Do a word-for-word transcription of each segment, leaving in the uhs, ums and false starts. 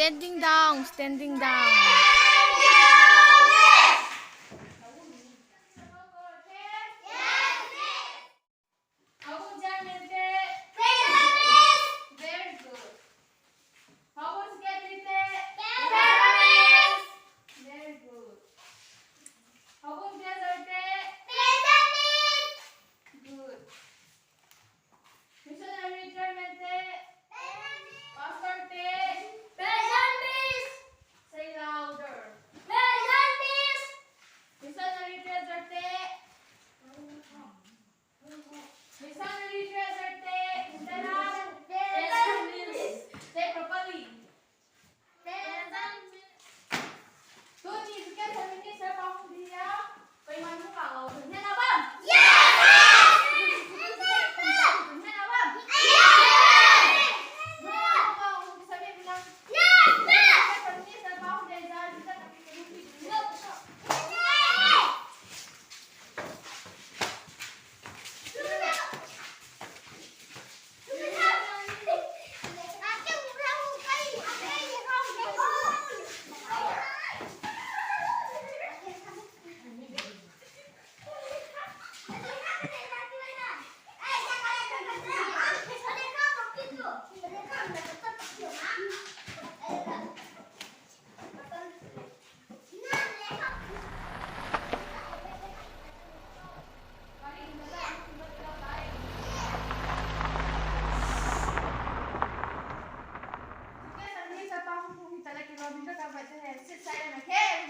Standing down, standing down. Houbung Secretary te? Present, miss. Very good. Houbung Secretary te? Present, miss. Very good. Houbung Treasurer te? Present, miss. Good. Missionary Chairman te? Present, miss. Pastor te? Present, miss. Say louder. Present, miss. Missionary Treasurer te? Missionary Treasurer te, stand up. Present, miss. Say properly. Present, miss. Tuni Education Minister pa hung dia, koiman hung vang lou, tun hen a bam? Yes, miss. Tun hen a bam? Yes, miss. Hung vang lou, hung kisabit nang. Yes, miss. Education Minister pa hung dia, Education Minister pa hung dia.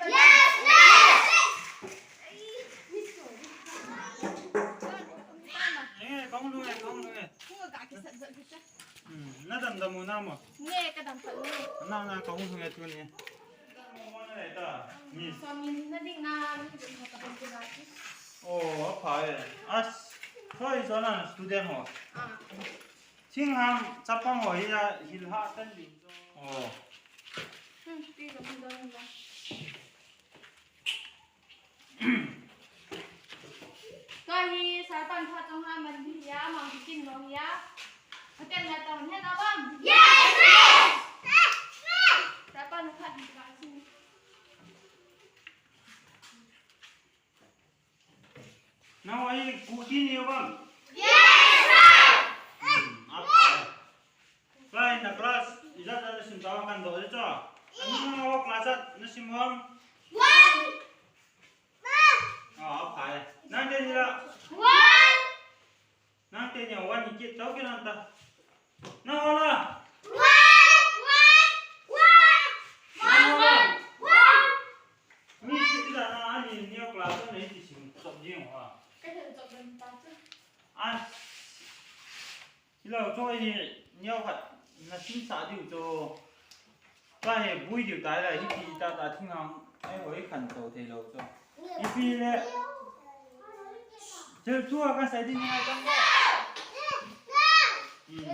Yes, miss. Eh, kong lu eh, kong lu eh. Hmm, na dam dam mo na mo. Nge, ka dam phat nge. Na, na, kong lu eh, tuni. Mo na eh, ta. Ni. Swami, na ding na, ni ding na ka dam na. Oh, aphai. As, hoi, so na student ho. Ah. Thingham chapang ho hi a, hil ha tan ding. Oh. Hmm, pi ka dam na. Tua hi, Sarpan phat chunga man hi a, mang bikin long hi a. Hotel na tong hen a bam? Yes, miss! Sarpan phat hi ka sin. Nang ho hi Kuki ni bam? Yes, sir! Hmm, aphai. Tua hi na class ijat a na sim tau kan do le cho. Anu na ho class ijat na sim ham? One. Ah, aphai. Nang te ni la? One. Nang te ni one ni kit tau ki nang ta. Nang ho la? One, one, one. Nang ho la? One, one, one. Mi si ti la na ani ni ho class na iti sim sop jing ho. Ka sim sop dan ta chu. Ah. Hilou chu hi neo khat na sim sa diu chu. Ka he bui diu tai la hi ti ta ta thing ang ai hoi khan to thei lou chu. Ipi le. Thil thu a kan sai ding ngai tang le. Hmm.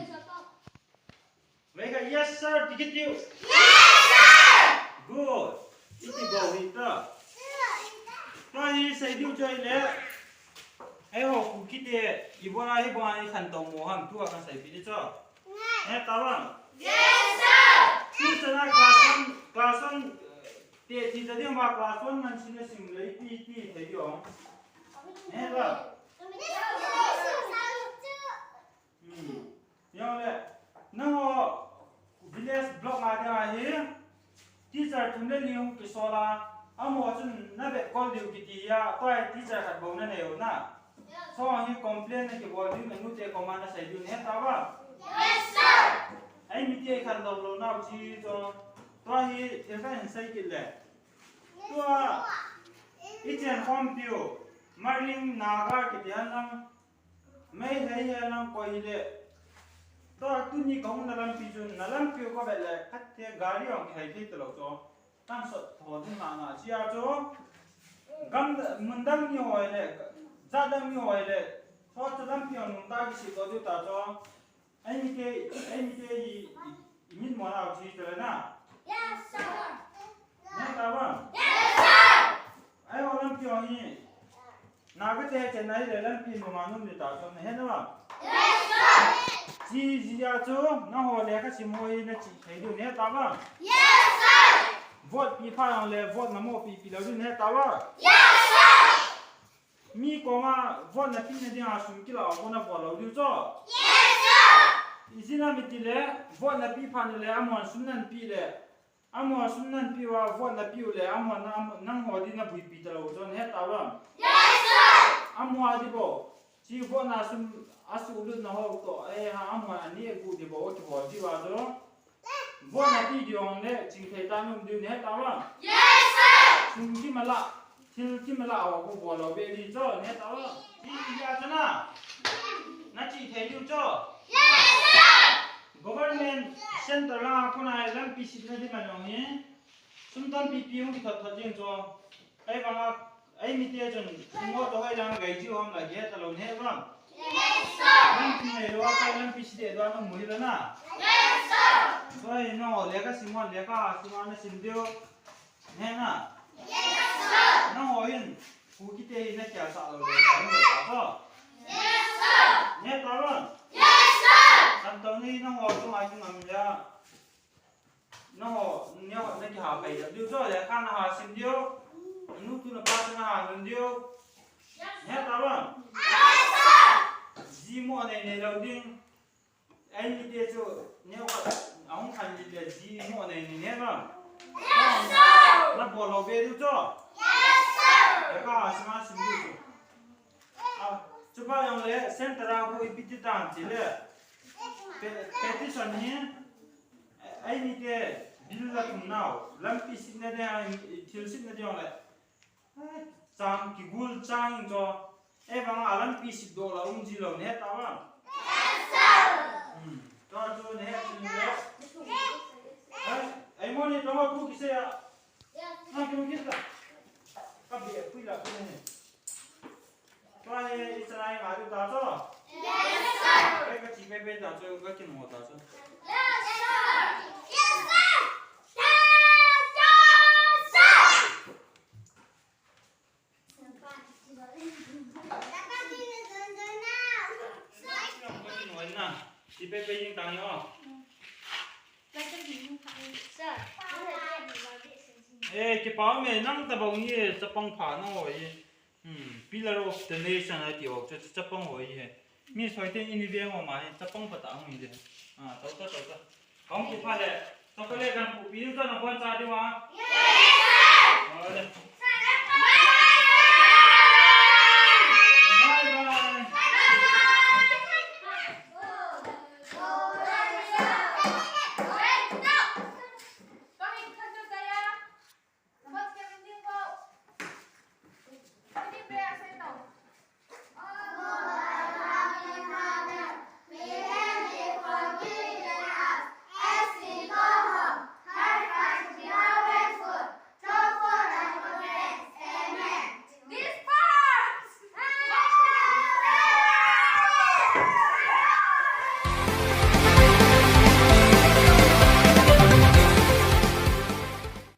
Vei ka, yes sir, ti kit diu. Yes sir. Good. Iti bou hi ta. Tua hi sei diu chu ahile. Eiho Kuki te, ibol a hibang a i khantou mo ham, tua kan seipeh ding chu. He, tabang. Yes, sir. Tuchan a class one, class one, eh, te thi ta ding ma class one man sin a sim le ipi ti thei ding. He, ba. Hmm. Jong le, nangho village block nga dinga hi, teacher thum le li hung kisol a, amaho chun na vetkol diu kiti a, tua hi teacher khat bou na nei u na. Chong hi complain na kibol diu na nute koma na sei diu na, he tava? Yes, sir. Ei mite khantou lou nau chi chu, tua hi thil khat hin sei kit le. Tua, i chen khom piu, Maring Naga kiti han lang, Meitei hi lang koi hile. Tua tuni ka umna lampi chun, na lampi u ka vet le, khat te gari ong kihei thei talou chu. Kan sot tho ding na na chia chu. Gam, mun dang ni hoi le, jat dang ni hoi le. Tho chu lampi ong nung ta kisih to diu ta chu. Ei mite, ei mite hi, i, i min mo nau chi chu le na. Yes, sir. Nang ta bang? Yes, sir. Eiho lampi ong hi. Naga te Chennai le lampi nunga nung ni ta chu na he na bang? Yes, sir. Hijeh a chu, nangho lekha sim ho hi nachih thei diu nahe tauva? Yes, sir. Vote pi pha jongle, vote namoh pipi lou diu nahe tauva? Yes, sir. Mi koma vote napeh na dinga sum kilah ho nabol lou diu chu? Yes, sir. Ijeh inem itile, vote napeh phat uleh, amahon sum nahin peh le, amahon sum nahin peh uva, vote napeh uleh, amahon na, am-, nangho din nabuipi talou chu, nahe tauva? Yes, sir. Amaho ding bou. Hiche vote na sum asuhlut na ho toh, eh, ha, amahon aneh gu ding bou, kihol diu va chu. Vote napeh diu jongle, chingthei tah a um diu, nahe tauva? Yes, sir. Sum kimalah, thil kimalah ho khu bol lou be ding chu, nahe tauva? Hijeh a chu na, nachih thei diu chu? Yes, sir. Government centre lang a kona lampi setna ding man jong hi, sum tampi pi hung kithot thot jing chu. Ahivanga, eimite chun, sum ho toh hoilang gai jiu ham la, gel talou nahe uvam? Yes, sir. Lampi neilou a, lampi se deh doh a namu hilou na? Yes, sir. Soi, nangho lekha sim hon, lekha sim a nasim diu. Nahe na? Yes, sir. Nangho hin, Kukite hi nakhel sah lou le, nahe tauva? Yes, sir. Nahe tauva? Yes, sir. Santouni nangho chunga kingam le. Nangho, nangho, nakiha pai diu chu, lekha naha sim diu. Nanu tu napa chu naha lhun diu. Nahe tauva? Yes, sir. Ji moh nei nei lou ding. Eimite chu, neokhat, ahung khan ji le ji moh nei nei nahe uvam? Yes, sir. Nabol lou be diu chu? Yes, sir. Lekha ha sim a sim diu chu. Ah, chupa jongle, centre a khu ipi ti tam tile. Pe-, petition hi, eimite bill la thum nau, lampi setna dia, thil setna dia jongle. Chang kigul chang in chu. Ahivanga lampi set doh la um ji lou, nahe tauva? Yes, sir. Hmm. Tua chu nahe chu le. Ai, ai mo ni tama tu kisei a. Yes. Na kimu kisa. Ka be pui la pui ni. Tua hi i chalai nga diu ta chu? Yes, sir. Ai ka chi pe pe ta chu, ka kin ho ta chu. Yes, sir. Yes, sir. Yes, sir. Yes, sir. Sir. Eh, kipah me, nang tabang hi, chapang pha nang hoi. Hmm, pillar of the nation ati ho, cha, cha, chapang hoi hi. Mi soi te ini veng ho ma hi, chapang pha ta hung hi de. Ah, tau ta, tau ta. Hung kipah le, chocolate kan pu pi ta na bon cha di wa. Yes, sir. Ah, le.